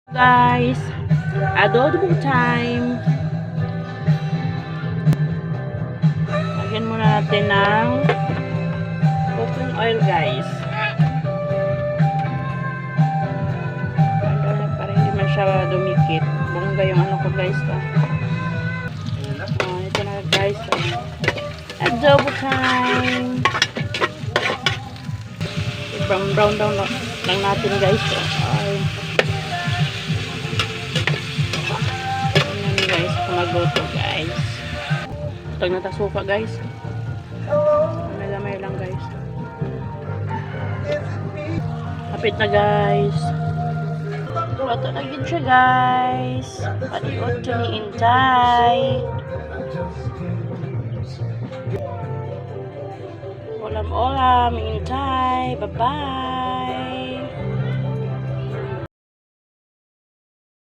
Guys, adobo time. Lagyan muna natin ng cooking oil, guys. Para hindi man siya dumikit. Bongga yung ano ko, guys. Ah. Oh, ito na, guys. Oh. Adobo time. Brown brown down lang natin, guys. Oh. Ay. Ayan, guys, kung magluto, guys. Tag na tasuka, guys. Gamay-gamay lang, guys. Kapit na, guys. Luto na gid siya, guys. Paniod to ni Inday. Ulam-ulam, Inday. Bye-bye.